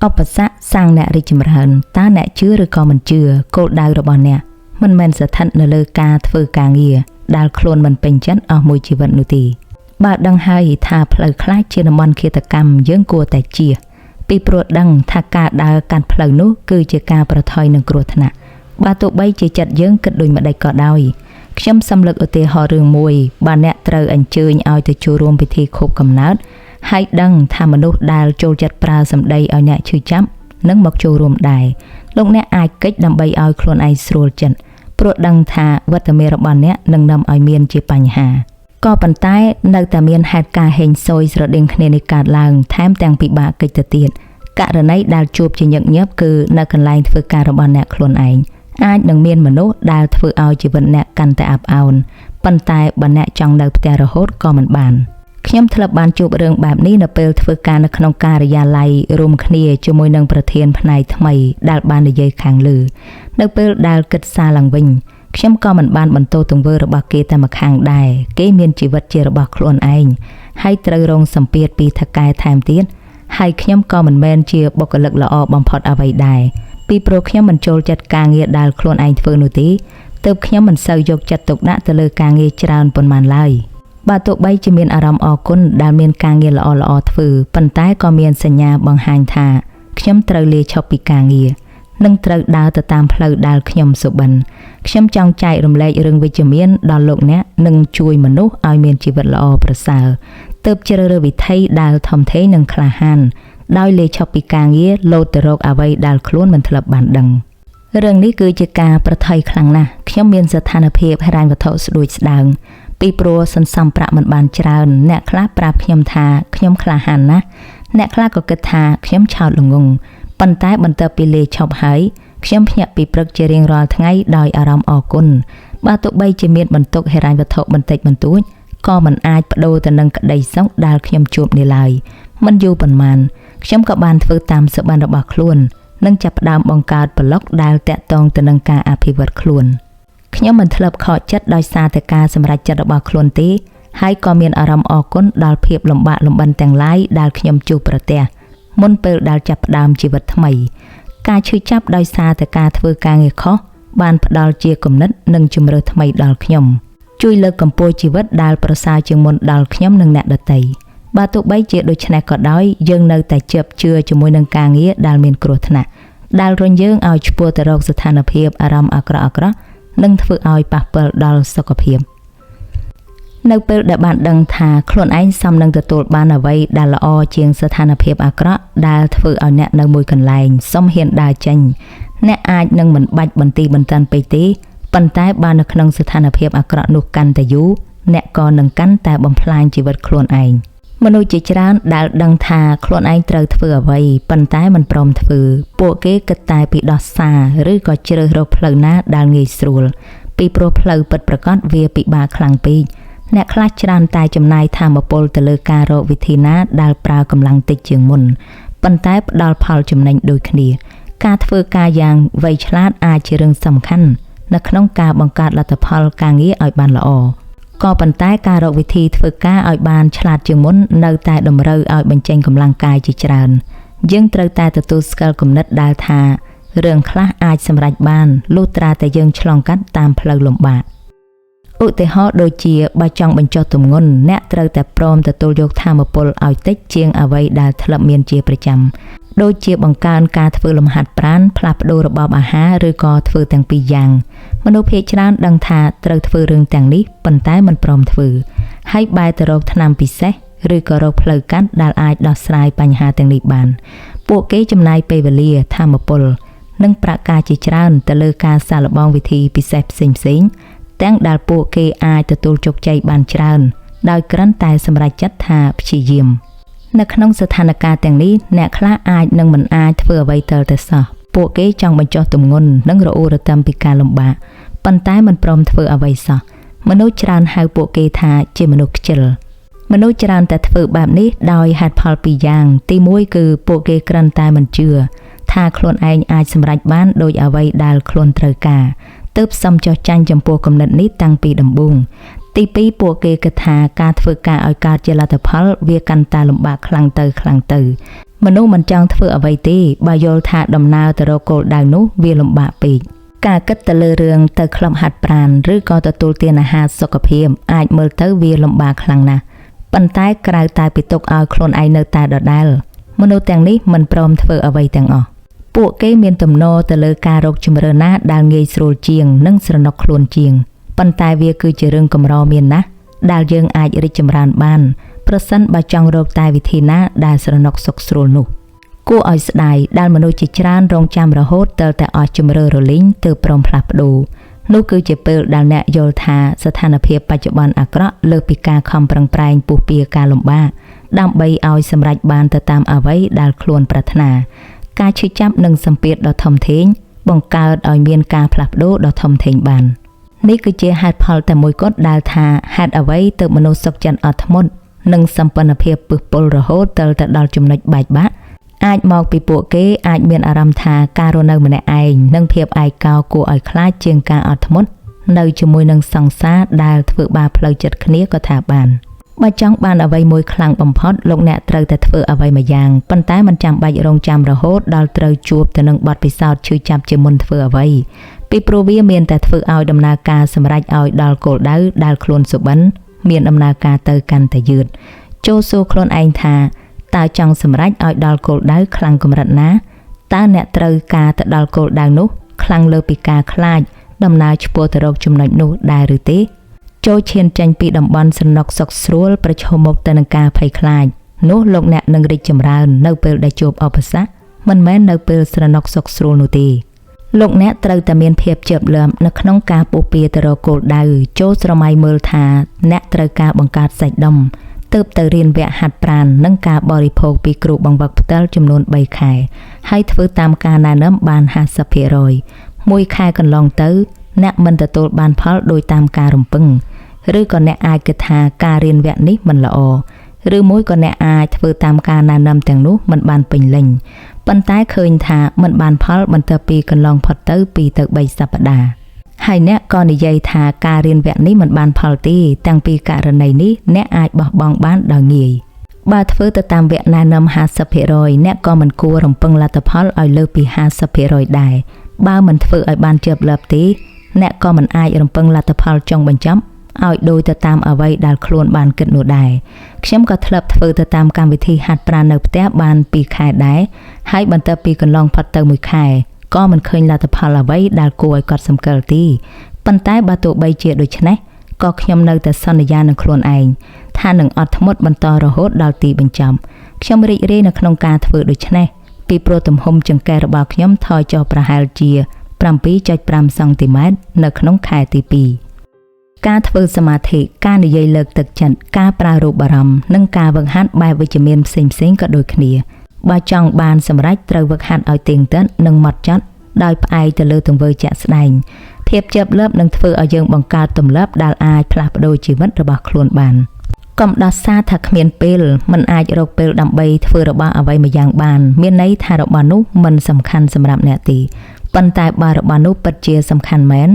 ឧបសគ្គសាងអ្នករីកចម្រើនតើអ្នកជឿឬក៏មិនជឿគោលដៅរបស់អ្នកមិនមែនស្ថិតនៅលើការធ្វើការងារដែលខ្លួនមិនពេញចិត្តអស់មួយជីវិតនោះទេបើដឹងហើយថាផ្លូវខ្លះជាតំបន់ឃាតកម្មយើងគួរតែជៀសពីព្រោះដឹងថាការដើរកាត់ផ្លូវនោះគឺជាការប្រថុយនឹងគ្រោះថ្នាក់បើទោះបីជាចិត្តយើងគិតដូចម្តេចក៏ដោយខ្ញុំសូមលើកឧទាហរណ៍រឿងមួយបើអ្នកត្រូវអញ្ជើញឲ្យទៅចូលរួមពិធីខួបកំណើតហើយដឹងថាមនុស្សដែលចូលចិត្តប្រើសម្ដីឲ្យអ្នកឈឺចាប់នឹងមកចូលរួមដែរលោកអ្នកអាចកិច្ចដើម្បីឲ្យខ្លួនឯងស្រួលចិត្តព្រោះដឹងថាវត្តមានរបស់អ្នកនឹងនាំឲ្យមានជាបញ្ហាក៏ប៉ុន្តែនៅតែមានហេតុការណ៍ហេងស៊យស្រដៀងគ្នានេះកើតឡើងថែមទាំងពិបាកកិច្ចទៅទៀតករណីដែលជួបជាញឹកញាប់គឺនៅកន្លែងធ្វើការរបស់អ្នកខ្លួនឯងអាចនឹងមានមនុស្សដែលធ្វើឲ្យជីវិតអ្នកកាន់តែអាប់អោនប៉ុន្តែបើអ្នកចង់នៅផ្ទះរហូតក៏មិនបានខ្ញុំធ្លាប់បានជួបរឿងបែបនេះនៅពេលធ្វើការនៅក្នុងការិយាល័យរួមគ្នាជាមួយនឹងប្រធានផ្នែកថ្មីដែលបាននិយាយខាងលើនៅពេលដែលគិតសារឡើងវិញខ្ញុំក៏មិនបានបន្ទោសទង្វើរបស់គេតែម្ខាងដែរគេមានជីវិតជារបស់ខ្លួនឯងហើយត្រូវរងសម្ពាធពីថៅកែថែមទៀតហើយខ្ញុំក៏មិនមែនជាបុគ្គលិកល្អបំផុតអ្វីដែរពីព្រោះខ្ញុំមិនចូលចិត្តការងារដែលខ្លួនឯងធ្វើនោះទេទើបខ្ញុំមិនសូវយកចិត្តទុកដាក់ទៅលើការងារច្រើនប៉ុន្មានឡើយបើទោះបីជាមានអារម្មណ៍អរគុណដែលមានការងារល្អៗធ្វើប៉ុន្តែក៏មានសញ្ញាបង្ហាញថាខ្ញុំត្រូវលាឈប់ពីការងារនិងត្រូវដើរទៅតាមផ្លូវដែលខ្ញុំសុបិនខ្ញុំចង់ចែករំលែករឿងវិជ្ជមានដល់លោកអ្នកនិងជួយមនុស្សឲ្យមានជីវិតល្អប្រសើរទើបជ្រើសរើសវិធីដែលធំធេងនិងក្លាហានដោយលាឈប់ពីការងារលោតទៅរកអ្វីដែលខ្លួនមិនធ្លាប់បានដឹងរឿងនេះគឺជាការប្រថុយខ្លាំងណាស់ខ្ញុំមានស្ថានភាពហិរញ្ញវត្ថុស្ដួចស្ដើងពីព្រោះសន្សំប្រាក់មិនបានច្រើនអ្នកខ្លះប្រាប់ខ្ញុំថាខ្ញុំក្លាហានណាស់អ្នកខ្លះក៏គិតថាខ្ញុំឆោតល្ងង់ប៉ុន្តែបន្ទាប់ពីលាឈប់ហើយខ្ញុំភ្ញាក់ពីព្រឹកជារៀងរាល់ថ្ងៃដោយអារម្មណ៍អរគុណបើទោះបីជាមានបន្ទុកហិរញ្ញវត្ថុបន្តិចបន្តួចក៏មិនអាចប្ដូរទៅនឹងក្តីសុខដែលខ្ញុំជួបនេះឡើយមិនយូរប៉ុន្មានខ្ញុំក៏បានធ្វើតាមសុបិនរបស់ខ្លួននិងចាប់ផ្ដើមបង្កើតប្លុកដែលតាក់ទងទៅនឹងការអភិវឌ្ឍខ្លួនខ្ញុំមិនធ្លាប់ខកចិត្តដោយសារតែការសម្រេចចិត្តរបស់ខ្លួនទេហើយក៏មានអារម្មណ៍អរគុណដល់ភាពលំបាកលំបិនទាំងឡាយដែលខ្ញុំជួបប្រទះមុនពេលដែលចាប់ផ្ដើមជីវិតថ្មីការឈឺចាប់ដោយសារតែការធ្វើការងារខុសបានផ្ដល់ជាគំនិតនិងជម្រើសថ្មីដល់ខ្ញុំជួយលើកកម្ពស់ជីវិតដែលប្រសើរជាងមុនដល់ខ្ញុំនិងអ្នកដទៃបើទោះបីជាដូច្នេះក៏ដោយយើងនៅតែជាប់ជឿជាមួយនឹងការងារដែលមានគ្រោះថ្នាក់ដែលរុញយើងឲ្យឆ្ពោះទៅរកស្ថានភាពអារម្មណ៍អាក្រក់ៗនិងធ្វើឲ្យប៉ះពាល់ដល់សុខភាពនៅពេលដែលបានដឹងថាខ្លួនឯងសមនឹងទទួលបានអ្វីដែលល្អជាងស្ថានភាពអាក្រក់ដែលធ្វើឲ្យអ្នកនៅមួយកន្លែងសុំហ៊ានដើរចេញអ្នកអាចនឹងមិនបាច់បន្ទីបន្ទាន់ពេកទេប៉ុន្តែបើនៅក្នុងស្ថានភាពអាក្រក់នោះកាន់តែយូរអ្នកក៏នឹងកាន់តែបំផ្លាញជីវិតខ្លួនឯងមនុស្សជាច្រើនដែលដឹងថាខ្លួនឯងត្រូវធ្វើអ្វីប៉ុន្តែមិនព្រមធ្វើពួកគេគិតតែពីដោះសារឬក៏ជ្រើសរើសផ្លូវណាដែលងាយស្រួលពីព្រោះផ្លូវពិតប្រាកដវាពិបាកខ្លាំងពេកអ្នកខ្លះច្រើនតែចំណាយថាមពលទៅលើការរកវិធីណាដែលប្រើកម្លាំងតិចជាងមុនប៉ុន្តែផ្ដល់ផលចំណេញដូចគ្នាការធ្វើការយ៉ាងវៃឆ្លាតអាចជារឿងសំខាន់នៅក្នុងការបង្កើតលទ្ធផលការងារឲ្យបានល្អក៏ប៉ុន្តែការរកវិធីធ្វើការឲ្យបានឆ្លាតជាងមុននៅតែតម្រូវឲ្យបញ្ចេញកម្លាំងកាយជាច្រើនយើងត្រូវតែទទួលស្គាល់គំនិតដែលថារឿងខ្លះអាចសម្រេចបានលុះត្រាតែយើងឆ្លងកាត់តាមផ្លូវលំបាកឧទាហរណ៍ដូចជាបើចង់បញ្ចុះទម្ងន់អ្នកត្រូវតែព្រមទទួលយកថាមពលឲ្យតិចជាងអ្វីដែលធ្លាប់មានជាប្រចាំដូចជាបង្កើនការធ្វើលំហាត់ប្រាណផ្លាស់ប្ដូររបបអាហារឬក៏ធ្វើទាំងពីរយ៉ាងមនុស្សភាគច្រើនដឹងថាត្រូវធ្វើរឿងទាំងនេះប៉ុន្តែមិនព្រមធ្វើហើយបែរទៅរកថ្នាំពិសេសឬក៏រកផ្លូវកាត់ដែលអាចដោះស្រាយបញ្ហាទាំងនេះបានពួកគេចំណាយពេលវេលាថាមពលនិងប្រាក់កាជាច្រើនទៅលើការសាកល្បងវិធីពិសេសផ្សេងៗទាំងដែលពួកគេអាចទទួលជោគជ័យបានច្រើនដោយគ្រាន់តែសម្រេចចិត្តថាព្យាយាមនៅក្នុងស្ថានភាពទាំងនេះអ្នកខ្លះអាចនឹងមិនអាចធ្វើអ្វីទាល់តែសោះពួកគេចង់បញ្ចុះទម្ងន់និងរអ៊ូរទាំពីការលំបាកប៉ុន្តែមិនព្រមធ្វើអ្វីសោះមនុស្សច្រើនហៅពួកគេថាជាមនុស្សខ្ជិលមនុស្សច្រើនតែធ្វើបែបនេះដោយហេតុផលពីរយ៉ាងទីមួយគឺពួកគេគ្រាន់តែមិនជឿថាខ្លួនឯងអាចសម្រេចបានដោយអ្វីដែលខ្លួនត្រូវការទើបសុំចុះចាញ់ចំពោះគំនិតនេះតាំងពីដំបូងទីពីរពួកគេគិតថាការធ្វើការឲ្យកើតជាលទ្ធផលវាកាន់តែលំបាកខ្លាំងទៅខ្លាំងទៅ មនុស្សមិនចង់ធ្វើអ្វីទេបើយល់ថាដំណើរទៅរកគោលដៅនោះវាលំបាកពេកការគិតទៅលើរឿងទៅក្លឹបហាត់ប្រាណឬក៏ទទួលទានអាហារសុខភាពអាចមើលទៅវាលំបាកខ្លាំងណាស់ប៉ុន្តែក្រៅតែពីទុកឲ្យខ្លួនឯងនៅតែដដែលមនុស្សទាំងនេះមិនព្រមធ្វើអ្វីទាំងអស់ពួកគេមានទំនោរទៅលើការរកជម្រើសណាដែលងាយស្រួលជាងនិងស្រណុកខ្លួនជាងប៉ុន្តែវាគឺជារឿងកម្រមានណាស់ដែលយើងអាចរីកចម្រើនបានប្រសិនបើចង់រកតែវិធីណាដែលស្រណុកសុខស្រួលនោះគួរឲ្យស្ដាយដែលមនុស្សជាច្រើនរងចាំរហូតទាល់តែអស់ជម្រើសរលីងទើបព្រមផ្លាស់ប្ដូរនោះគឺជាពេលដែលអ្នកយល់ថាស្ថានភាពបច្ចុប្បន្នអាក្រក់លើសពីការខំប្រឹងប្រែងពុះពៀការលំបាកដើម្បីឲ្យសម្រេចបានទៅតាមអ្វីដែលខ្លួនប្រាថ្នាការឈឺចាប់និងសម្ពាធដ៏ធំធេងបង្កើតឲ្យមានការផ្លាស់ប្ដូរដ៏ធំធេងបាននេះគឺជាហេតុផលតែមួយគត់ដែលថាហេតុអ្វីទើបមនុស្សសុខចិត្តអត់ធ្មត់និងសម្ពន្ធភាពពឹសពុលរហូតទាល់តែដល់ចំណុចបែកបាក់អាចមកពីពួកគេអាចមានអារម្មណ៍ថាការរស់នៅម្នាក់ឯងនិងភាពឯកោគួរឲ្យខ្លាចជាងការអត់ធ្មត់នៅជាមួយនឹងសង្សារដែលធ្វើបាបផ្លូវចិត្តគ្នាក៏ថាបានបើចង់បានអ្វីមួយខ្លាំងបំផុតលោកអ្នកត្រូវតែធ្វើអ្វីមួយយ៉ាងប៉ុន្តែមិនចាំបាច់រងចាំរហូតដល់ត្រូវជួបទៅនឹងបទពិសោធន៍ឈឺចាប់ជាមុនធ្វើអ្វីពីព្រោះវាមានតែធ្វើឲ្យដំណើរការសម្រេចឲ្យដល់គោលដៅដែលខ្លួនសុបិនមានដំណើរការទៅកាន់តែយឺតចូលសួរខ្លួនឯងថាតើចង់សម្រេចឲ្យដល់គោលដៅខ្លាំងកម្រិតណាតើអ្នកត្រូវការទៅដល់គោលដៅនោះខ្លាំងលើសពីការខ្លាចដំណើរឆ្ពោះទៅរកចំណុចនោះដែរឬទេចូលឈានចេញពីតំបន់ស្រណុកសុខស្រួលប្រឈមមុខទៅនឹងការភ័យខ្លាចនោះលោកអ្នកនឹងរីកចម្រើននៅពេលដែលជួបឧបសគ្គមិនមែននៅពេលស្រណុកសុខស្រួលនោះទេលោកអ្នកត្រូវតែមានភាពជឿបលឿមនៅក្នុងការពុះពៀទៅរកគោលដៅចូលស្រមៃមើលថាអ្នកត្រូវការបង្កើតសាច់ដុំទើបទៅរៀនវគ្គហាត់ប្រាណនិងការបរិភោគពីគ្រូបង្វឹកផ្ទាល់ចំនួន3ខែហើយធ្វើតាមការណែនាំបាន 50% មួយខែកន្លងទៅអ្នកមិនទទួលបានផលដោយតាមការរំពឹងឬក៏អ្នកអាចគិតថាការរៀនវគ្គនេះមិនល្អឬមួយក៏អ្នកអាចធ្វើតាមការណែនាំទាំងនោះមិនបានពេញលេញប៉ុន្តែឃើញថាមិនបានផលបន្ទាប់ពីកន្លងផុតទៅ2ទៅ3សប្តាហ៍ហើយអ្នកក៏និយាយថាការរៀនវគ្គនេះមិនបានផលទេតាំងពីករណីនេះអ្នកអាចបោះបង់បានដោយងាយបើធ្វើទៅតាមវគ្គណែនាំ 50% អ្នកក៏មិនគួររំពឹងលទ្ធផលឲ្យលើសពី 50% ដែរបើមិនធ្វើឲ្យបានជឿបលឿបទេអ្នកក៏មិនអាចរំពឹងលទ្ធផលចុងបញ្ចប់ឲ្យដូចទៅតាមអ្វីដែលខ្លួនបានគិតនោះដែរខ្ញុំក៏ធ្លាប់ធ្វើទៅតាមកម្មវិធីហាត់ប្រាណនៅផ្ទះបាន2ខែដែរហើយបន្ទាប់ពីកន្លងផុតទៅ1ខែក៏មិនឃើញលទ្ធផលអ្វីដែលគួរឲ្យកត់សម្គាល់ទេប៉ុន្តែបើទោះបីជាដូច្នេះក៏ខ្ញុំនៅតែសន្យានឹងខ្លួនឯងថានឹងអត់ធ្មត់បន្តរហូតដល់ទីបញ្ចប់ខ្ញុំរីករាយនៅក្នុងការធ្វើដូច្នេះពីព្រោះទំហំចង្កេះរបស់ខ្ញុំថយចុះប្រហែលជា 7.5 សង់ទីម៉ែត្រនៅក្នុងខែទី2ការធ្វើសមាធិការនិយាយលើកទឹកចិត្តការប្រើរូបអារម្មណ៍និងការវឹកហាត់បែបវិជ្ជមានផ្សេងៗក៏ដូចគ្នាបើចង់បានសម្រេចត្រូវវឹកហាត់ឲ្យទៀងទាត់និងម៉ត់ចត់ដោយផ្អែកទៅលើទង្វើជាក់ស្ដែងភាពជាប់លាប់នឹងធ្វើឲ្យយើងបង្កើតទម្លាប់ដែលអាចផ្លាស់ប្ដូរជីវិតរបស់ខ្លួនបានកុំដោះសារថាគ្មានពេលមិនអាចរកពេលដើម្បីធ្វើរបស់អ្វីមួយយ៉ាងបានមានន័យថារបស់នោះមិនសំខាន់សម្រាប់អ្នកទេប៉ុន្តែបើរបស់នោះពិតជាសំខាន់មែន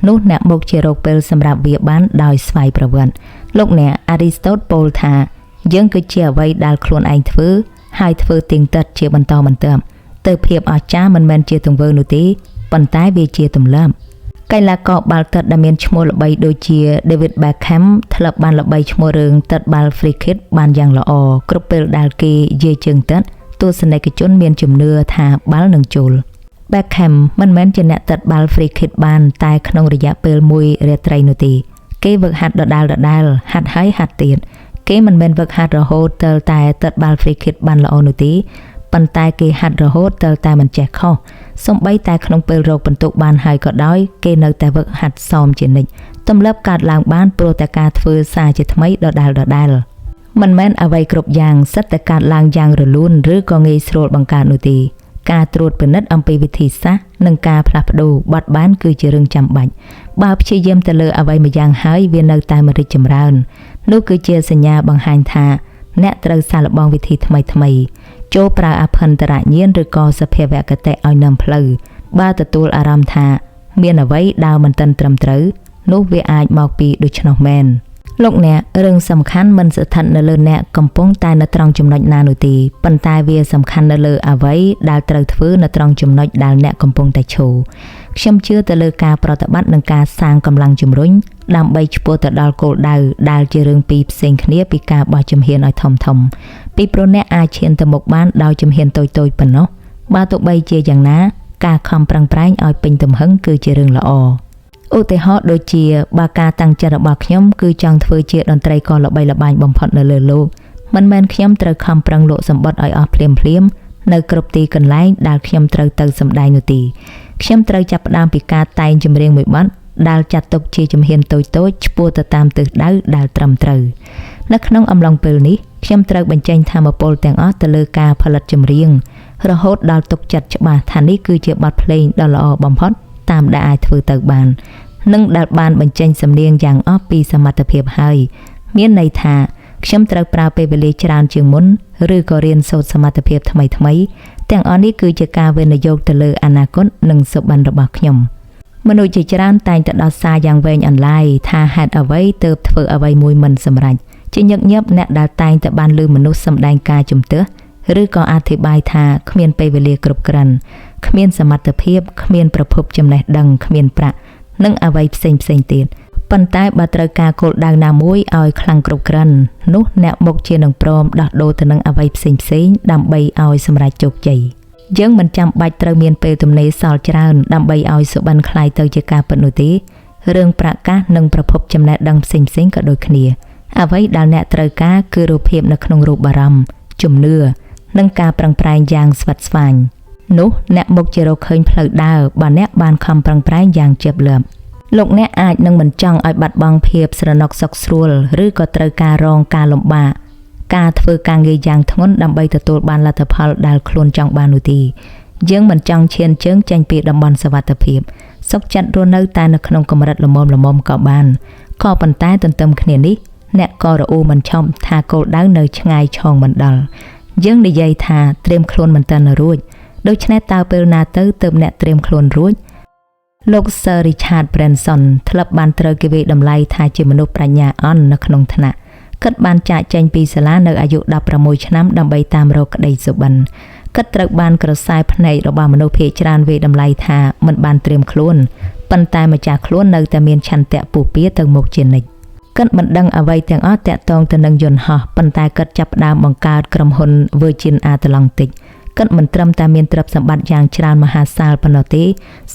នោះអ្នកមកជារកពេលសម្រាប់វាបានដោយស្វ័យប្រវត្តិលោកអ្នកអារីស្តូតពោលថាយើងគឺជាអ្វីដែលខ្លួនឯងធ្វើហើយធ្វើទៀងទាត់ជាបន្តបន្ទាប់ទៅភាពអស្ចារ្យមិនមែនជាទង្វើនោះទេប៉ុន្តែវាជាទម្លាប់កីឡាករបាល់ទាត់ដែលមានឈ្មោះល្បីដូចជា David Beckham ធ្លាប់បានល្បីឈ្មោះរឿងទាត់បាល់ Free Kick បានយ៉ាងល្អគ្រប់ពេលដែលគេយាយជើងទាត់ទស្សនិកជនមានជំនឿថាបាល់នឹងចូល Beckham មិនមែនជាអ្នកទាត់បាល់ Free Kick បានតែក្នុងរយៈពេលមួយរាត្រីនោះទេគេវឹកហាត់ដដែលៗហាត់ហើយហាត់ទៀតគេមិនមែនវឹកហាត់រហូតទាល់តែទាត់បាល់ Free Kick បានល្អនោះទេប៉ុន្តែគេហាត់រហូតទាល់តែមិនចេះខុសសូម្បីតែក្នុងពេលរកពិន្ទុបានហើយក៏ដោយគេនៅតែវឹកហាត់សមជានិច្ចទម្លាប់កើតឡើងបានព្រោះតែការធ្វើសារជាថ្មីដដែលៗមិនមែនអ្វីគ្រប់យ៉ាងសិតតែកើតឡើងយ៉ាងរលូនឬក៏ងាយស្រួលបង្កើតនោះទេការត្រួតពិនិត្យអំពីវិធីសាស្ត្រនិងការផ្លាស់ប្ដូរបត់បែនគឺជារឿងចាំបាច់បើព្យាយាមទៅលើអ្វីមួយយ៉ាងហើយវានៅតែមិនរីកចម្រើននោះគឺជាសញ្ញាបង្ហាញថាអ្នកត្រូវសាកល្បងវិធីថ្មីៗចូលប្រើអភន្តរញ្ញាណឬក៏សភាវគតិឲ្យនាំផ្លូវបើទទួលអារម្មណ៍ថាមានអ្វីដើរមិនទាន់ត្រឹមត្រូវនោះវាអាចមកពីដូច្នោះមែន លោកអ្នករឿងសំខាន់មិនស្ថិតនៅលើអ្នកកំពុងតែនៅត្រង់ចំណុចណានោះទេប៉ុន្តែវាសំខាន់នៅលើអ្វីដែលត្រូវធ្វើនៅត្រង់ចំណុចដែលអ្នកកំពុងតែឈរខ្ញុំជឿទៅលើការប្រតិបត្តិនិងការសាងកម្លាំងជំរុញដើម្បីឆ្ពោះទៅដល់គោលដៅដែលជារឿងពីរផ្សេងគ្នាពីការបោះជំហានឲ្យធំធំពីព្រោះអ្នកអាចឈានទៅមុខបានដោយជំហានតូចៗប៉ុណ្ណោះបើទោះបីជាយ៉ាងណាការខំប្រឹងប្រែងឲ្យពេញទំហឹងគឺជារឿងល្អឧទាហរណ៍ដូចជាបើការតាំងចិត្តរបស់ខ្ញុំគឺចង់ធ្វើជាតន្ត្រីករល្បីល្បាញបំផុតនៅលើលោកមិនមែនខ្ញុំត្រូវខំប្រឹងលក់សម្បត្តិឲ្យអស់ភ្លាមភ្លាមនៅគ្រប់ទីកន្លែងដែលខ្ញុំត្រូវទៅសម្ដែងនោះទេខ្ញុំត្រូវចាប់ផ្ដើមពីការតែងចម្រៀងមួយបទដែលចាត់ទុកជាជំហានតូចៗឆ្ពោះទៅតាមទិសដៅដែលត្រឹមត្រូវនៅក្នុងអំឡុងពេលនេះខ្ញុំត្រូវបញ្ចេញថាមពលទាំងអស់ទៅលើការផលិតចម្រៀងរហូតដល់ទុកចិត្តច្បាស់ថានេះគឺជាបទភ្លេងដ៏ល្អបំផុតតាមដែលអាចធ្វើទៅបាននិងដែលបានបញ្ចេញសំនៀងយ៉ាងអស់ពីសមត្ថភាពហើយមានន័យថាខ្ញុំត្រូវប្រើពេលវេលាច្រើនជាងមុនឬក៏រៀនសូត្រសមត្ថភាពថ្មីៗទាំងអស់នេះគឺជាការវិនិយោគទៅលើអនាគតនិងសុបិនរបស់ខ្ញុំមនុស្សជាច្រើនតែងតែដោះសារយ៉ាងវែងអន្លាយថាហេតុអ្វីទើបធ្វើអ្វីមួយមិនសម្រេចជាញឹកញាប់អ្នកដែលតែងតែបានឮមនុស្សសម្ដែងការជំទាស់ឬក៏អធិប្បាយថាគ្មានពេលវេលាគ្រប់គ្រាន់គ្មានសមត្ថភាពគ្មានប្រភពចំណេះដឹងគ្មានប្រាក់និងអ្វីផ្សេងផ្សេងទៀតប៉ុន្តែបើត្រូវការគោលដៅណាមួយឲ្យខ្លាំងគ្រប់គ្រាន់នោះអ្នកមុខជានឹងព្រមដោះដូរទៅនឹងអ្វីផ្សេងផ្សេងដើម្បីឲ្យសម្រេចជោគជ័យយើងមិនចាំបាច់ត្រូវមានពេលទំនេរសល់ច្រើនដើម្បីឲ្យសុបិនក្លាយទៅជាការពិតនោះទេរឿងប្រកាសនិងប្រភពចំណេះដឹងផ្សេងផ្សេងក៏ដូចគ្នាអ្វីដែលអ្នកត្រូវការគឺរូបភាពនៅក្នុងរូបអារម្មណ៍ជំនឿនិងការប្រឹងប្រែងយ៉ាងស្វិតស្វាញនោះអ្នកមុខជារកឃើញផ្លូវដើរបើអ្នកបានខំប្រឹងប្រែងយ៉ាងជាប់លាប់លោកអ្នកអាចនឹងមិនចង់ឲ្យបាត់បង់ភាពស្រណុកសុខស្រួលឬក៏ត្រូវការរងការលំបាកការធ្វើការងារយ៉ាងធ្ងន់ដើម្បីទទួលបានលទ្ធផលដែលខ្លួនចង់បាននោះទេយើងមិនចង់ឈានជើងចេញពីតំបន់សុវត្ថិភាពសុខចិត្តរស់នៅតែនៅក្នុងកម្រិតល្មមៗក៏បានក៏ប៉ុន្តែទន្ទឹមគ្នានេះអ្នកក៏រអ៊ូមិនឈប់ថាគោលដៅនៅឆ្ងាយឆោងមិនដល់យើងនិយាយថាត្រៀមខ្លួនមិនទាន់រួចដូច្នេះតើពេលណាទៅទើបអ្នកត្រៀមខ្លួនរួចលោក Sir Richard Branson ធ្លាប់បានត្រូវគេវាយតម្លៃថាជាមនុស្សប្រាជ្ញាអន់នៅក្នុងថ្នាក់គាត់បានចាកចេញពីសាលានៅអាយុ16ឆ្នាំដើម្បីតាមរកក្តីសុបិនគាត់ត្រូវបានក្រសែភ្នែករបស់មនុស្សភាគច្រើនវាយតម្លៃថាមិនបានត្រៀមខ្លួនប៉ុន្តែម្ចាស់ខ្លួននៅតែមានឆន្ទៈពុះពៀទៅមុខជានិច្ចគាត់មិនដឹងអ្វីទាំងអស់តាក់ទងទៅនឹងយន្តហោះប៉ុន្តែគាត់ចាប់ផ្ដើមបង្កើតក្រុមហ៊ុន Virgin Atlantic គាត់មិនត្រឹមតែមានទ្រព្យសម្បត្តិយ៉ាងច្រើនមហាសាលប៉ុណ្ណោះទេ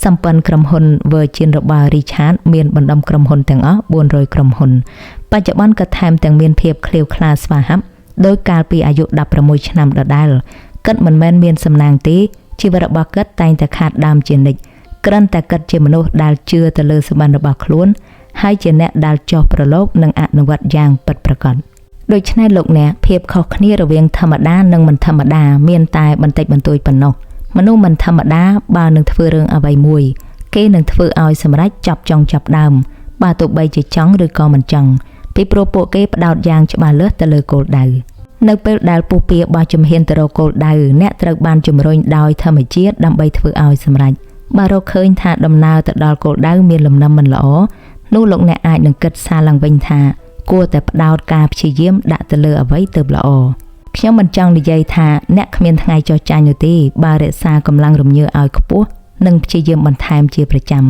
សម្ព័ន្ធក្រុមហ៊ុន Virgin របស់ Richard មានបណ្ដុំក្រុមហ៊ុនទាំងអស់400ក្រុមហ៊ុនបច្ចុប្បន្នក៏ថែមទាំងមានភាពក្លៀវក្លាស្វាហាប់ដោយកាលពីអាយុ16ឆ្នាំដដែលគាត់មិនមែនមានសំណាងទេជីវិតរបស់គាត់តែងតែខាតដើមជានិច្ចគ្រាន់តែគាត់ជាមនុស្សដែលជឿទៅលើសុបិនរបស់ខ្លួនហើយជាអ្នកដែលចុះប្រឡូកនិងអនុវត្តយ៉ាងពិតប្រាកដដូច្នេះលោកអ្នកភាពខុសគ្នារវាងធម្មតានិងមិនធម្មតាមានតែបន្តិចបន្តួចប៉ុណ្ណោះមនុស្សមិនធម្មតាបើនឹងធ្វើរឿងអ្វីមួយគេនឹងធ្វើឲ្យសម្រេចចាប់ចុងចាប់ដើមបើទោះបីជាចង់ឬក៏មិនចង់ពីព្រោះពួកគេផ្ដោតយ៉ាងច្បាស់លាស់ទៅលើគោលដៅនៅពេលដែលពុះពៀបោះជំហានទៅរកគោលដៅអ្នកត្រូវបានជំរុញដោយធម្មជាតិដើម្បីធ្វើឲ្យសម្រេចបើរកឃើញថាដំណើរទៅដល់គោលដៅមានលំនាំមិនល្អនោះលោកអ្នកអាចនឹងគិតសារឡើងវិញថាគួរតែផ្ដោតការព្យាយាមដាក់ទៅលើអ្វីទើបល្អខ្ញុំមិនចង់និយាយថាអ្នកគ្មានថ្ងៃចុះចាញ់នោះទេបើរក្សាកម្លាំងរំញើឲ្យខ្ពស់និងព្យាយាមបន្ថែមជាប្រចាំ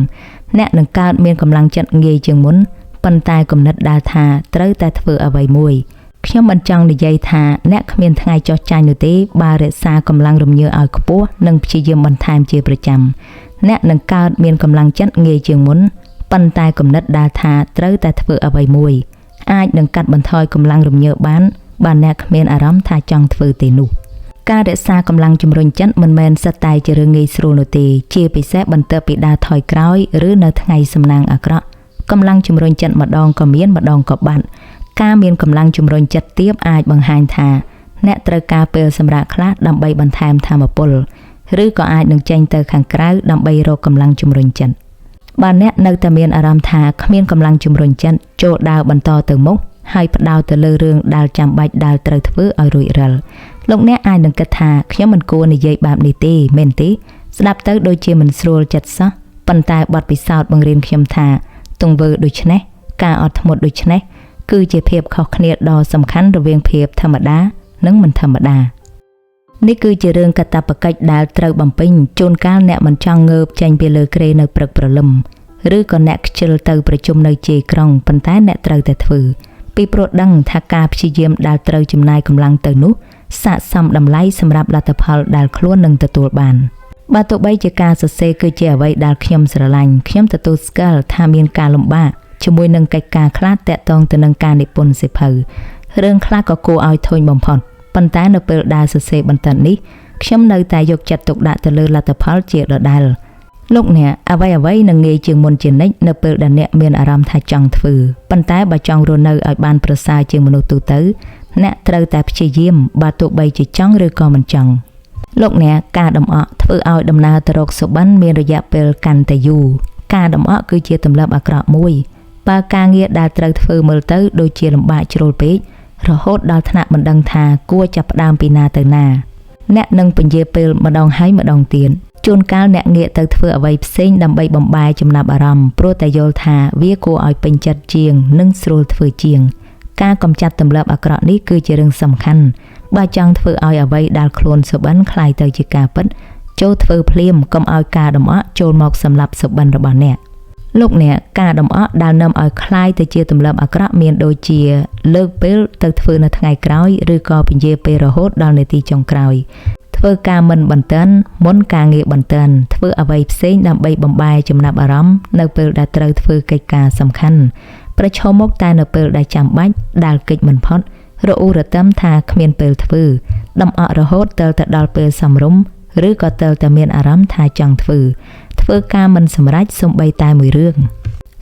អ្នកនឹងកើតមានកម្លាំងចិត្តងាយជាងមុនប៉ុន្តែគំនិតដែលថាត្រូវតែធ្វើអ្វីមួយខ្ញុំមិនចង់និយាយថាអ្នកគ្មានថ្ងៃចុះចាញ់នោះទេបើរក្សាកម្លាំងរំញើឲ្យខ្ពស់និងព្យាយាមបន្ថែមជាប្រចាំអ្នកនឹងកើតមានកម្លាំងចិត្តងាយជាងមុនប៉ុន្តែគំនិតដែលថាត្រូវតែធ្វើអ្វីមួយអាចនឹងកាត់បន្ថយកម្លាំងរំញើបានបើអ្នកគ្មានអារម្មណ៍ថាចង់ធ្វើទេនោះការរក្សាកម្លាំងជំរុញចិត្តមិនមែនសុទ្ធតែជារឿងងាយស្រួលនោះទេជាពិសេសបន្ទាប់ពីដើរថយក្រោយឬនៅថ្ងៃសំណាងអាក្រក់កម្លាំងជំរុញចិត្តម្ដងក៏មានម្ដងក៏បាត់ការមានកម្លាំងជំរុញចិត្តទាបអាចបង្ហាញថាអ្នកត្រូវការពេលសម្រាកខ្លះដើម្បីបន្ថែមថាមពលឬក៏អាចនឹងចេញទៅខាងក្រៅដើម្បីរកកម្លាំងជំរុញចិត្តបើអ្នកនៅតែមានអារម្មណ៍ថាគ្មានកម្លាំងជំរុញចិត្តចូលដើរបន្តទៅមុខហើយផ្ដោតទៅលើរឿងដែលចាំបាច់ដែលត្រូវធ្វើឲ្យរួចរាល់លោកអ្នកអាចនឹងគិតថាខ្ញុំមិនគួរនិយាយបែបនេះទេមែនទេស្ដាប់ទៅដូចជាមិនស្រួលចិត្តសោះប៉ុន្តែបទពិសោធន៍បង្រៀនខ្ញុំថាទង្វើដូចនេះការអត់ធ្មត់ដូចនេះ គឺជាភាពខុសគ្នាដ៏សំខាន់រវាងភាពធម្មតានិងមិនធម្មតានេះគឺជារឿងកាតព្វកិច្ចដែលត្រូវបំពេញជួនកាលអ្នកមិនចង់ងើបចេញពីលើគ្រែនៅព្រឹកព្រលឹមឬក៏អ្នកខ្ជិលទៅប្រជុំនៅជាយក្រុងប៉ុន្តែអ្នកត្រូវតែធ្វើពីព្រោះដឹងថាការព្យាយាមដែលត្រូវចំណាយកម្លាំងទៅនោះស័ក្តិសមតម្លៃសម្រាប់លទ្ធផលដែលខ្លួននឹងទទួលបានបើទោះបីជាការសរសេរគឺជាអ្វីដែលខ្ញុំស្រឡាញ់ខ្ញុំទទួលស្គាល់ថាមានការលំបាកជាមួយនឹងកិច្ចការខ្លះតាក់ទងទៅនឹងការនិពន្ធសៀវភៅរឿងខ្លះក៏គួរឲ្យធុញបំផុតប៉ុន្តែនៅពេលដែលសរសេរបន្តិចនេះខ្ញុំនៅតែយកចិត្តទុកដាក់ទៅលើលទ្ធផលជាដដែលលោកអ្នកអ្វីៗនឹងងាយជាងមុនជានិច្ចនៅពេលដែលអ្នកមានអារម្មណ៍ថាចង់ធ្វើប៉ុន្តែបើចង់រស់នៅឲ្យបានប្រសើរជាងមនុស្សទូទៅអ្នកត្រូវតែព្យាយាមបើទោះបីជាចង់ឬក៏មិនចង់លោកអ្នកការដំអក់ធ្វើឲ្យដំណើរទៅរកសុបិនមានរយៈពេលកាន់តែយូរការដំអក់គឺជាទម្លាប់អាក្រក់មួយបើការងារដែលត្រូវធ្វើមើលទៅដូចជាលំបាកជ្រុលពេករហូតដល់ថ្នាក់មិនដឹងថាគួរចាប់ផ្ដើមពីណាទៅណាអ្នកនឹងពន្យាពេលម្ដងហើយម្ដងទៀតជួនកាលអ្នកងាកទៅធ្វើអ្វីផ្សេងដើម្បីបំបែចំណាប់អារម្មណ៍ព្រោះតែយល់ថាវាគួរឲ្យពេញចិត្តជាងនិងស្រួលធ្វើជាងការកម្ចាត់ទម្លាប់អាក្រក់នេះគឺជារឿងសំខាន់បើចង់ធ្វើឲ្យអ្វីដែលខ្លួនសុបិនក្លាយទៅជាការពិតចូលធ្វើភ្លាមកុំឲ្យការដំអក់ចូលមកសម្លាប់សុបិនរបស់អ្នកលោកអ្នកការដំអក់ដែលនាំឲ្យក្លាយទៅជាទម្លាប់អាក្រក់មានដូចជាលើកពេលទៅធ្វើនៅថ្ងៃក្រោយឬក៏ពន្យាពេលរហូតដល់នាទីចុងក្រោយធ្វើការមិនបន្ទាន់មុនការងារបន្ទាន់ធ្វើអ្វីផ្សេងដើម្បីបំបែចំណាប់អារម្មណ៍នៅពេលដែលត្រូវធ្វើកិច្ចការសំខាន់ប្រឈមមុខតែនៅពេលដែលចាំបាច់ដែលកិច្ចមិនផុតរអ៊ូរទឹមថាគ្មានពេលធ្វើដំអក់រហូតទល់តែដល់ពេលសមរម្យឬក៏ទល់តែមានអារម្មណ៍ថាចង់ធ្វើធ្វើការមិនសម្រេចសូម្បីតែមួយរឿង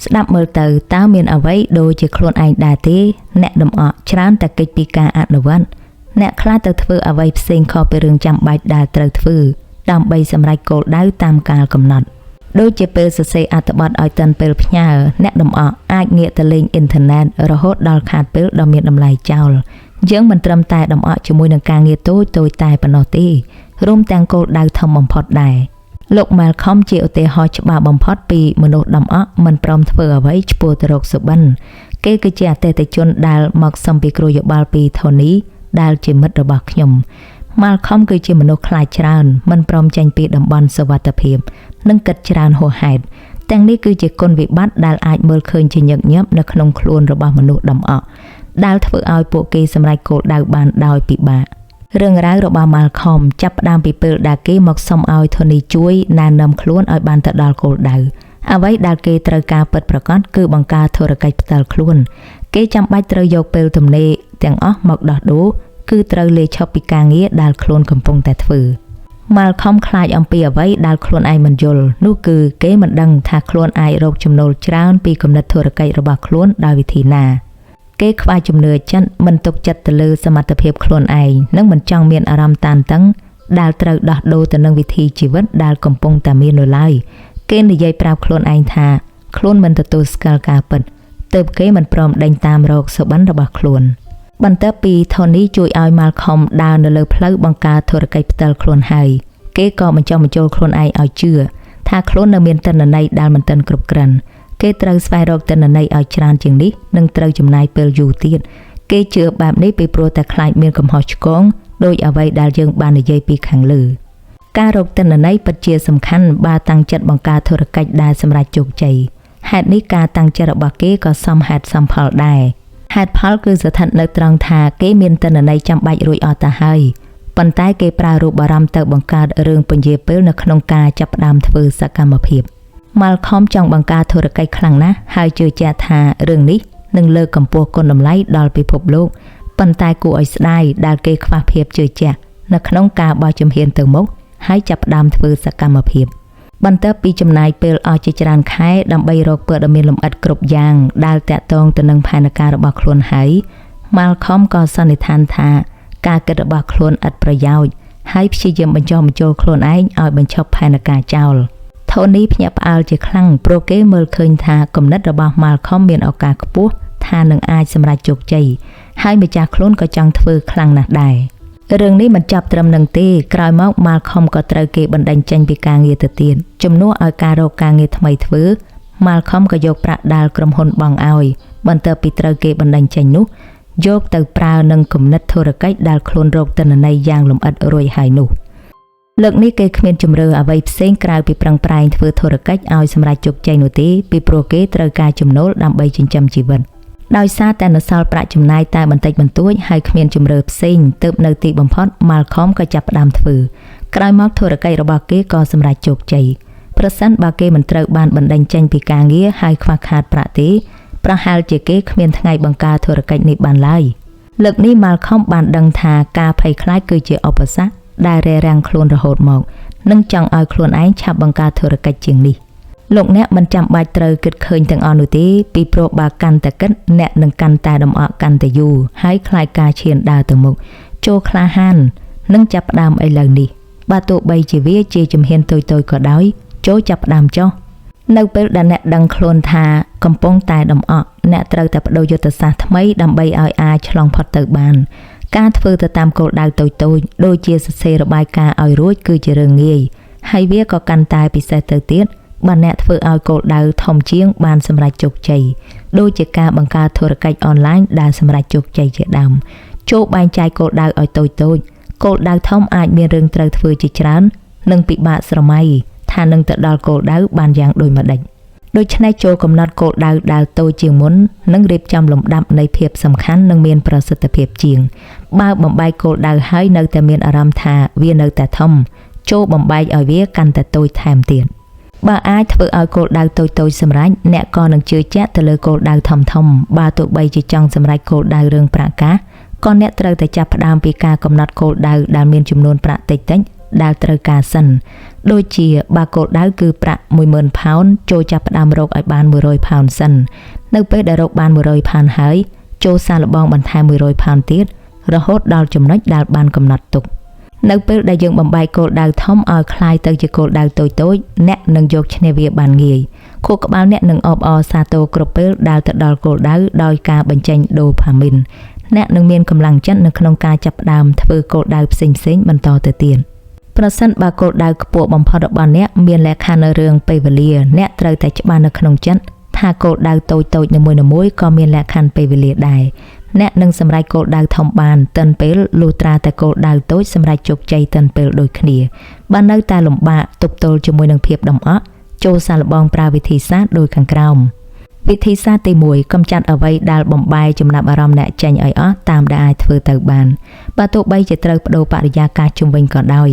ស្ដាប់មើលទៅតើមានអ្វីដូចជាខ្លួនឯងដែរទេអ្នកដំអក់ច្រើនតែកិច្ចពីការអនុវត្តអ្នកខ្លះទៅធ្វើអ្វីផ្សេងខុសពីរឿងចាំបាច់ដែលត្រូវធ្វើដើម្បីសម្រេចគោលដៅតាមកាលកំណត់ដូចជាពេលសរសេរអត្ថបទឲ្យទាន់ពេលផ្ញើអ្នកដំអក់អាចងាកទៅលេងអ៊ីនធឺណិតរហូតដល់ខាតពេលដ៏មានតម្លៃចោលយើងមិនត្រឹមតែដំអក់ជាមួយនឹងការងារតូចៗតែប៉ុណ្ណោះទេរួមទាំងគោលដៅធំបំផុតដែរលោក Malcolm ជាឧទាហរណ៍ច្បាស់បំផុតពីមនុស្សដំអក់មិនព្រមធ្វើអ្វីឆ្ពោះទៅរកសុបិនគេគឺជាអតិថិជនដែលមកសុំពីគ្រូយោបល់ពី Tony ដែលជាមិត្តរបស់ខ្ញុំ Malcolm គឺជាមនុស្សខ្លាចច្រើនមិនព្រមចេញពីតំបន់សុវត្ថិភាពនិងគិតច្រើនហួសហេតុទាំងនេះគឺជាគុណវិបត្តិដែលអាចមើលឃើញជាញឹកញាប់នៅក្នុងខ្លួនរបស់មនុស្សដំអក់ដែលធ្វើឲ្យពួកគេសម្រេចគោលដៅបានដោយពិបាករឿងរ៉ាវរបស់ Malcolm ចាប់ផ្ដើមពីពេលដែលគេមកសុំឲ្យ Tony ជួយណែនាំខ្លួនឲ្យបានទៅដល់គោលដៅអ្វីដែលគេត្រូវការពិតប្រាកដគឺបង្កើតធុរកិច្ចផ្ទាល់ខ្លួនគេចាំបាច់ត្រូវយកពេលទំនេរទាំងអស់មកដោះដូរគឺត្រូវលេឈប់ពីការងារដែលខ្លួនកំពុងតែធ្វើ Malcolm ខ្លាចអំពីអ្វីដែលខ្លួនឯងមិនយល់នោះគឺគេមិនដឹងថាខ្លួនអាចរកចំណូលច្រើនពីគំនិតធុរកិច្ចរបស់ខ្លួនដោយវិធីណាគេខ្វះជំនឿចិត្តមិនទុកចិត្តទៅលើសមត្ថភាពខ្លួនឯងនិងមិនចង់មានអារម្មណ៍តានតឹងដែលត្រូវដោះដូរទៅនឹងវិធីជីវិតដែលកំពុងតែមាននៅឡើយគេនិយាយប្រាប់ខ្លួនឯងថាខ្លួនមិនទទួលស្គាល់ការពិតទើបគេមិនព្រមដេញតាមរកសុបិនរបស់ខ្លួនបន្ទាប់ពី Tony ជួយឲ្យ Malcolm ដើរនៅលើផ្លូវបង្កើតធុរកិច្ចផ្ទាល់ខ្លួនហើយគេក៏បញ្ចុះបញ្ចូលខ្លួនឯងឲ្យជឿថាខ្លួននៅមានទិន្នន័យដែលមិនទាន់គ្រប់គ្រាន់គេត្រូវស្វែងរកទិន្នន័យឲ្យច្រើនជាងនេះនិងត្រូវចំណាយពេលយូរទៀតគេជឿបែបនេះពីព្រោះតែខ្លាចមានកំហុសឆ្គងដោយអ្វីដែលយើងបាននិយាយពីខាងលើការរកទិន្នន័យពិតជាសំខាន់បើតាំងចិត្តបង្កើតធុរកិច្ចដែលសម្រេចជោគជ័យហេតុនេះការតាំងចិត្តរបស់គេក៏សមហេតុសមផលដែរហេតុផលគឺស្ថិតនៅត្រង់ថាគេមានទិន្នន័យចាំបាច់រួចអស់ទៅហើយប៉ុន្តែគេប្រើរូបអារម្មណ៍ទៅបង្កើតរឿងពន្យាពេលនៅក្នុងការចាប់ផ្ដើមធ្វើសកម្មភាព Malcolm ចង់បង្កើតធុរកិច្ចខ្លាំងណាស់ហើយជឿជាក់ថារឿងនេះនឹងលើកកម្ពស់គុណតម្លៃដល់ពិភពលោកប៉ុន្តែគួរឲ្យស្ដាយដែលគេខ្វះភាពជឿជាក់នៅក្នុងការបោះជំហានទៅមុខហើយចាប់ផ្ដើមធ្វើសកម្មភាពបន្ទាប់ពីចំណាយពេលអស់ជាច្រើនខែដើម្បីរកព័ត៌មានលម្អិតគ្រប់យ៉ាងដែលតាក់ទងទៅនឹងផែនការរបស់ខ្លួនហើយ Malcolm ក៏សន្និដ្ឋានថាការគិតរបស់ខ្លួនឥតប្រយោជន៍ហើយព្យាយាមបញ្ចុះបញ្ចូលខ្លួនឯងឲ្យបញ្ឈប់ផែនការចោល Tony ភ្ញាក់ផ្អើលជាខ្លាំងព្រោះគេមើលឃើញថាគំនិតរបស់ Malcolm មានឱកាសខ្ពស់ថានឹងអាចសម្រេចជោគជ័យហើយម្ចាស់ខ្លួនក៏ចង់ធ្វើខ្លាំងណាស់ដែររឿងនេះមិនចាប់ត្រឹមនឹងទេក្រោយមក Malcolm ក៏ត្រូវគេបណ្ដេញចេញពីការងារទៅទៀតជំនួសឲ្យការរកការងារថ្មីធ្វើ Malcolm ក៏យកប្រាក់ដែលក្រុមហ៊ុនបង់ឲ្យ បន្ទាប់ពីត្រូវគេបណ្តេញចេញនោះយកទៅប្រើនឹងគំនិតធុរកិច្ចដែលខ្លួនរកទិន្នន័យយ៉ាងលម្អិតរួចហើយនោះលើកនេះគេគ្មានជម្រើសអ្វីផ្សេងក្រៅពីប្រឹងប្រែងធ្វើធុរកិច្ចឲ្យសម្រេចជោគជ័យនោះទេពីព្រោះគេត្រូវការចំណូលដើម្បីចិញ្ចឹមជីវិតដោយសារតែនៅសល់ប្រាក់ចំណាយតែបន្តិចបន្តួចហើយគ្មានជម្រើសផ្សេងទើបនៅទីបំផុត Malcolm ក៏ចាប់ផ្ដើមធ្វើក្រោយមកធុរកិច្ចរបស់គេក៏សម្រេចជោគជ័យប្រសិនបើគេមិនត្រូវបានបណ្តេញចេញពីការងារហើយខ្វះខាតប្រាក់ទេប្រហែលជាគេគ្មានថ្ងៃបង្កើតធុរកិច្ចនេះបានឡើយលើកនេះ Malcolm បានដឹងថាការភ័យខ្លាចគឺជាឧបសគ្គដែលរារាំងខ្លួនរហូតមកនិងចង់ឲ្យខ្លួនឯងឆាប់បង្កើតធុរកិច្ចជាងនេះលោកអ្នកមិនចាំបាច់ត្រូវគិតឃើញទាំងអស់នោះទេពីព្រោះបើកាន់តែគិតអ្នកនឹងកាន់តែដំអកកាន់តែយូរហើយខ្លាចការឈានដើរទៅមុខចូលក្លាហាននិងចាប់ផ្ដើមឥឡូវនេះបើទោះបីជាវាជាជំហានតូចៗក៏ដោយចូលចាប់ផ្ដើមចុះនៅពេលដែលអ្នកដឹងខ្លួនថាកំពុងតែដំអកអ្នកត្រូវតែប្ដូរយុទ្ធសាស្ត្រថ្មីដើម្បីឲ្យអាចឆ្លងផុតទៅបានការធ្វើទៅតាមគោលដៅតូចៗដូចជាសរសេររបាយការណ៍ឲ្យរួចគឺជារឿងងាយហើយវាក៏កាន់តែពិសេសទៅទៀតបើអ្នកធ្វើឲ្យគោលដៅធំជាងបានសម្រេចជោគជ័យដូចជាការបង្កើតធុរកិច្ចអនឡាញដែលសម្រេចជោគជ័យជាដើមចូលបែងចែកគោលដៅឲ្យតូចៗគោលដៅធំអាចមានរឿងត្រូវធ្វើជាច្រើននិងពិបាកស្រមៃថានឹងទៅដល់គោលដៅបានយ៉ាងដូចម្តេចដូច្នេះចូលកំណត់គោលដៅដែលតូចជាងមុននិងរៀបចំលំដាប់នៃភាពសំខាន់និងមានប្រសិទ្ធភាពជាងបើបំបែកគោលដៅហើយនៅតែមានអារម្មណ៍ថាវានៅតែធំចូលបំបែកឲ្យវាកាន់តែតូចថែមទៀតបើអាចធ្វើឲ្យគោលដៅតូចៗសម្រេចអ្នកក៏នឹងជឿជាក់ទៅលើគោលដៅធំៗបើទោះបីជាចង់សម្រេចគោលដៅរឿងប្រាក់កាសក៏អ្នកត្រូវតែចាប់ផ្ដើមពីការកំណត់គោលដៅដែលមានចំនួនប្រាក់តិចៗដែលត្រូវការសិនដូចជាបើគោលដៅគឺប្រាក់ 10,000 ផោនចូលចាប់ផ្ដើមរកឲ្យបាន100ផោនសិននៅពេលដែលរកបាន100ផោនហើយចូលសាកល្បងបន្ថែម100ផោនទៀតរហូតដល់ចំណុចដែលបានកំណត់ទុកនៅពេលដែលយើងបំបែកគោលដៅធំឲ្យคล้ายទៅជាគោលដៅតូចៗអ្នកនឹងយកឈ្នះវាបានងាយខួរក្បាលអ្នកនឹងអបអរសាទរគ្រប់ពេលដែលទៅដល់គោលដៅដោយការបញ្ចេញដូផាមីនអ្នកនឹងមានកម្លាំងចិត្តនៅក្នុងការចាប់ផ្ដើមធ្វើគោលដៅផ្សេងៗបន្តទៅទៀតប្រសិនបើគោលដៅខ្ពស់បំផុតរបស់អ្នកមានលក្ខខណ្ឌនៅរឿងពេលវេលាអ្នកត្រូវតែច្បាស់នៅក្នុងចិត្តថាគោលដៅតូចៗនីមួយៗក៏មានលក្ខខណ្ឌពេលវេលាដែរអ្នកនឹងសម្រេចគោលដៅធំបានទាន់ពេលលុះត្រាតែគោលដៅតូចសម្រេចជោគជ័យទាន់ពេលដូចគ្នាបើនៅតែលំបាកទប់ទល់ជាមួយនឹងភាពដំអកចូលសាកល្បងប្រើវិធីសាស្ត្រដូចខាងក្រោមវិធីសាស្ត្រទី1កម្ចាត់អ្វីដែលបំបែចំណាប់អារម្មណ៍អ្នកចេញឲ្យអស់តាមដែលអាចធ្វើទៅបានបើទោះបីជាត្រូវប្ដូរបរិយាកាសជុំវិញក៏ដោយ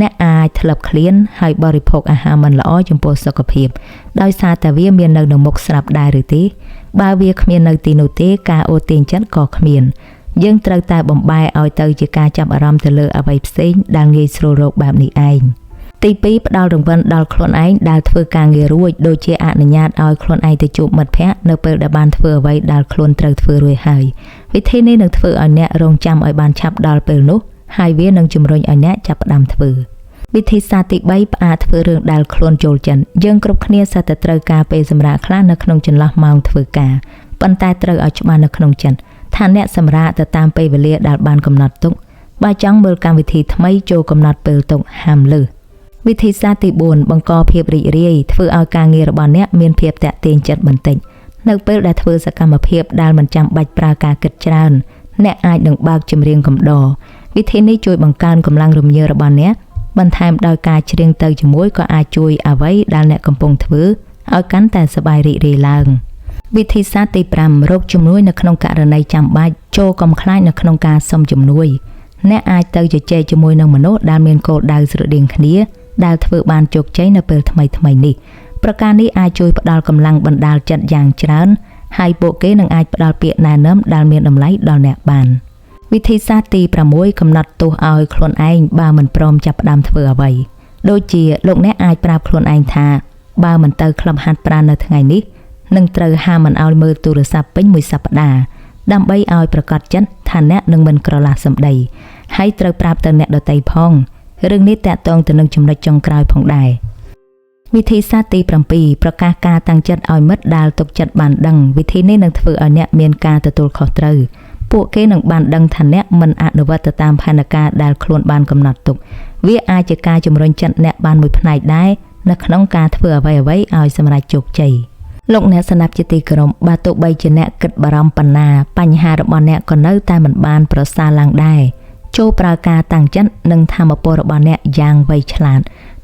អ្នកអាចធ្លាប់ឃ្លានហើយបរិភោគអាហារមិនល្អចំពោះសុខភាពដោយសារតែវាមាននៅមុខស្រាប់ដែរឬទេបើវាគ្មាននៅទីនោះទេការអូសទាញចិត្តក៏គ្មានយើងត្រូវតែបំបែឲ្យទៅជាការចាប់អារម្មណ៍ទៅលើអ្វីផ្សេងដែលងាយស្រួលរកបែបនេះឯងទី2ផ្ដល់រង្វាន់ដល់ខ្លួនឯងដែលធ្វើការងាររួចដូចជាអនុញ្ញាតឲ្យខ្លួនឯងទៅជួបមិត្តភ័ក្តិនៅពេលដែលបានធ្វើអ្វីដែលខ្លួនត្រូវធ្វើរួចហើយវិធីនេះនឹងធ្វើឲ្យអ្នករងចាំឲ្យបានឆាប់ដល់ពេលនោះហើយវានឹងជំរុញឲ្យអ្នកចាប់ផ្ដើមធ្វើវិធីសាស្ត្រទី3ផ្អាកធ្វើរឿងដែលខ្លួនចូលចិត្តយើងគ្រប់គ្នាសុទ្ធតែត្រូវការពេលសម្រាកខ្លះនៅក្នុងចន្លោះម៉ោងធ្វើការប៉ុន្តែត្រូវឲ្យច្បាស់នៅក្នុងចិត្តថាអ្នកសម្រាកទៅតាមពេលវេលាដែលបានកំណត់ទុកបើចង់មើលកម្មវិធីថ្មីចូលកំណត់ពេលទុកហាមលើសវិធីសាស្ត្រទី4បង្កភាពរីករាយធ្វើឲ្យការងាររបស់អ្នកមានភាពទាក់ទាញចិត្តបន្តិចនៅពេលដែលធ្វើសកម្មភាពដែលមិនចាំបាច់ប្រើការគិតច្រើនអ្នកអាចនឹងបើកចម្រៀងកំដរវិធីនេះជួយបង្កើនកម្លាំងរំញើរបស់អ្នកបន្ថែមដោយការច្រៀងទៅជាមួយក៏អាចជួយអ្វីដែលអ្នកកំពុងធ្វើឲ្យកាន់តែសប្បាយរីករាយឡើងវិធីសាស្ត្រទី5រកជំនួយនៅក្នុងករណីចាំបាច់ចូលកុំខ្លាចនៅក្នុងការសុំជំនួយអ្នកអាចទៅជជែកជាមួយនឹងមនុស្សដែលមានគោលដៅស្រដៀងគ្នាដែលធ្វើបានជោគជ័យនៅពេលថ្មីៗនេះប្រការនេះអាចជួយផ្ដល់កម្លាំងបណ្ដាលចិត្តយ៉ាងច្រើនហើយពួកគេនឹងអាចផ្ដល់ពាក្យណែនាំដែលមានតម្លៃដល់អ្នកបានវិធីសាស្ត្រទី6កំណត់ទោសឲ្យខ្លួនឯងបើមិនព្រមចាប់ផ្ដើមធ្វើអ្វីដូចជាលោកអ្នកអាចប្រាប់ខ្លួនឯងថាបើមិនទៅក្លឹបហាត់ប្រាណនៅថ្ងៃនេះនឹងត្រូវហាមមិនឲ្យមើលទូរស័ព្ទពេញមួយសប្តាហ៍ដើម្បីឲ្យប្រកាសចិត្តថាអ្នកនឹងមិនក្រឡាស់សម្ដីហើយត្រូវប្រាប់ទៅអ្នកដទៃផងរឿងនេះតាក់ទងទៅនឹងចំណុចចុងក្រោយផងដែរវិធីសាស្ត្រទី7ប្រកាសការតាំងចិត្តឲ្យមិត្តដែលទុកចិត្តបានដឹងវិធីនេះនឹងធ្វើឲ្យអ្នកមានការទទួលខុសត្រូវពួកគេនឹងបានដឹងថាអ្នកមិនអនុវត្តទៅតាមផែនការដែលខ្លួនបានកំណត់ទុកវាអាចជាការជំរុញចិត្តអ្នកបានមួយផ្នែកដែរនៅក្នុងការធ្វើអ្វីៗឲ្យសម្រេចជោគជ័យ លោកអ្នកស្នាប់ជាទីគោរពបើទោះបីជាអ្នកគិតបារម្ភប៉ុណ្ណាបញ្ហារបស់អ្នកក៏នៅតែមិនបានប្រសើរឡើងដែរចូលប្រើការតាំងចិត្តនិងធម៌ពលរបស់អ្នកយ៉ាងវៃឆ្លាត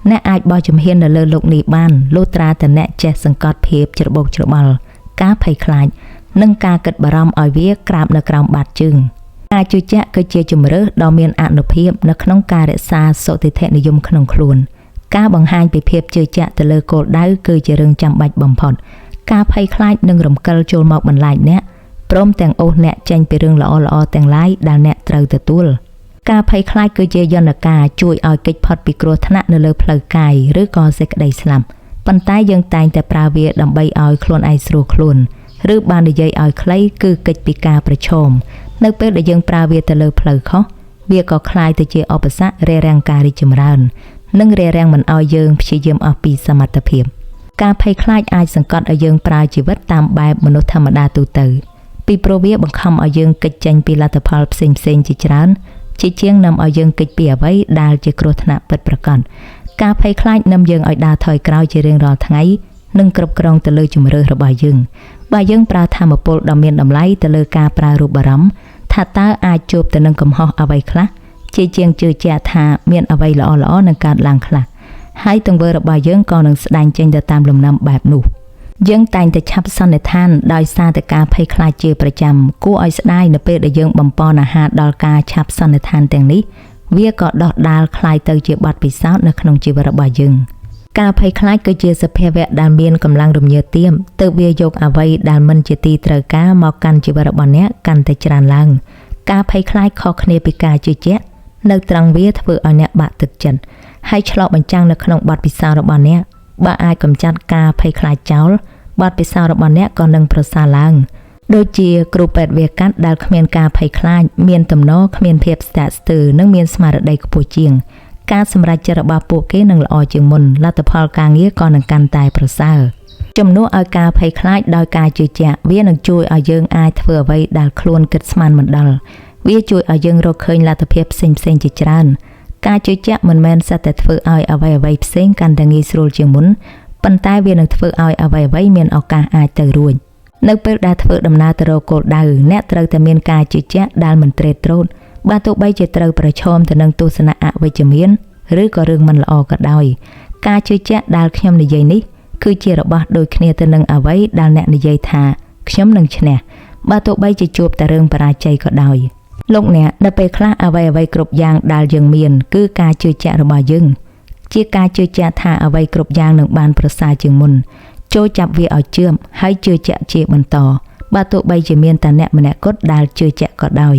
អ្នកអាចបោះជំហាននៅលើលោកនេះបានលុះត្រាតែអ្នកចេះសង្កត់ភាពច្របូកច្របល់ការភ័យខ្លាចនិងការគិតបារម្ភឲ្យវាក្រាបនៅក្រោមបាតជើងការជឿជាក់គឺជាជំរើសដ៏មានអានុភាពនៅក្នុងការរក្សាសុទិដ្ឋិនិយមក្នុងខ្លួនការបង្ហាញពីភាពជឿជាក់ទៅលើគោលដៅគឺជារឿងចាំបាច់បំផុតការភ័យខ្លាចនឹងរំកិលចូលមកបន្លាចអ្នកព្រមទាំងអូសអ្នកចេញពីរឿងល្អៗទាំងឡាយដែលអ្នកត្រូវទទួលការភ័យខ្លាចគឺជាយន្តការជួយឲ្យគេចផុតពីគ្រោះថ្នាក់នៅលើផ្លូវកាយឬក៏សេចក្តីស្លាប់ប៉ុន្តែយើងតែងតែប្រើវាដើម្បីឲ្យខ្លួនឯងស្រួលខ្លួនឬបាននិយាយឲ្យខ្លីគឺគេចពីការប្រឈមនៅពេលដែលយើងប្រើវាទៅលើផ្លូវខុសវាក៏ក្លាយទៅជាឧបសគ្គរារាំងការរីកចម្រើននិងរារាំងមិនឲ្យយើងព្យាយាមអស់ពីសមត្ថភាពការភ័យខ្លាចអាចសង្កត់ឲ្យយើងប្រើជីវិតតាមបែបមនុស្សធម្មតាទូទៅពីព្រោះវាបង្ខំឲ្យយើងគេចចេញពីលទ្ធផលផ្សេងៗជាច្រើនជាជាងនាំឲ្យយើងគេចពីអ្វីដែលជាគ្រោះថ្នាក់ពិតប្រាកដការភ័យខ្លាចនាំយើងឲ្យដើរថយក្រោយជារៀងរាល់ថ្ងៃនិងគ្រប់គ្រងទៅលើជំរឿសរបស់យើងបើយើងប្រើធម៌ពលដ៏មានតម្លៃទៅលើការប្រើរូបអារម្មណ៍ថាតើអាចជួបទៅនឹងកំហុសអ្វីខ្លះជាជាងជឿជាក់ថាមានអ្វីល្អៗនឹងកើតឡើងខ្លះហើយទង្វើរបស់យើងក៏នឹងស្ដែងចេញទៅតាមលំនាំបែបនោះយើងតែងតែឆាប់សន្និដ្ឋានដោយសារតែការភ័យខ្លាចជាប្រចាំគួរឲ្យស្ដាយនៅពេលដែលយើងបំពន់អាហារដល់ការឆាប់សន្និដ្ឋានទាំងនេះវាក៏ដោះដាលคล้ายទៅជាបទពិសោធន៍នៅក្នុងជីវិតរបស់យើងការភ័យខ្លាចគឺជាសភាវៈដែលមានកម្លាំងរំញើទៀមទើបវាយកអ្វីដែលមិនជាទីត្រូវការមកកាន់ជីវិតរបស់អ្នកកាន់តែច្រើនឡើងការភ័យខ្លាចខុសគ្នាពីការជឿជាក់នៅត្រង់វាធ្វើឲ្យអ្នកបាក់ទឹកចិត្តហើយឆ្លុះបញ្ចាំងនៅក្នុងបទពិសោធន៍របស់អ្នកបើអាចកម្ចាត់ការភ័យខ្លាចចោលបទពិសោធន៍របស់អ្នកក៏នឹងប្រសើរឡើងដូចជាគ្រូពេទ្យវះកាត់ដែលគ្មានការភ័យខ្លាចមានទំនោរគ្មានភាពស្ទាក់ស្ទើរនិងមានស្មារតីខ្ពស់ជាងការសម្រេចចិត្តរបស់ពួកគេនឹងល្អជាងមុនលទ្ធផលការងារក៏នឹងកាន់តែប្រសើរជំនួសឲ្យការភ័យខ្លាចដោយការជឿជាក់វានឹងជួយឲ្យយើងអាចធ្វើអ្វីដែលខ្លួនគិតស្មានមិនដល់វាជួយឲ្យយើងរកឃើញលទ្ធភាពផ្សេងៗជាច្រើនការជឿជាក់មិនមែនសុទ្ធតែធ្វើឲ្យអ្វីៗផ្សេងកាន់តែងាយស្រួលជាងមុនប៉ុន្តែវានឹងធ្វើឲ្យអ្វីៗមានឱកាសអាចទៅរួចនៅពេលដែលធ្វើដំណើរទៅរកគោលដៅអ្នកត្រូវតែមានការជឿជាក់ដែលមិនទ្រេតទ្រោតបើទោះបីជាត្រូវប្រឈមទៅនឹងទស្សនៈអវិជ្ជមានឬក៏រឿងមិនល្អក៏ដោយការជឿជាក់ដែលខ្ញុំនិយាយនេះគឺជារបស់ដូចគ្នាទៅនឹងអ្វីដែលអ្នកនិយាយថាខ្ញុំនឹងឈ្នះបើទោះបីជាជួបតែរឿងបរាជ័យក៏ដោយលោកអ្នកនៅពេលខ្លះអ្វីៗគ្រប់យ៉ាងដែលយើងមានគឺការជឿជាក់របស់យើងជាការជឿជាក់ថាអ្វីគ្រប់យ៉ាងនឹងបានប្រសើរជាងមុនចូលចាប់វាឲ្យជឿមហើយជឿជាក់ជាបន្តបើទោះបីជាមានតែអ្នកម្នាក់គត់ដែលជឿជាក់ក៏ដោយ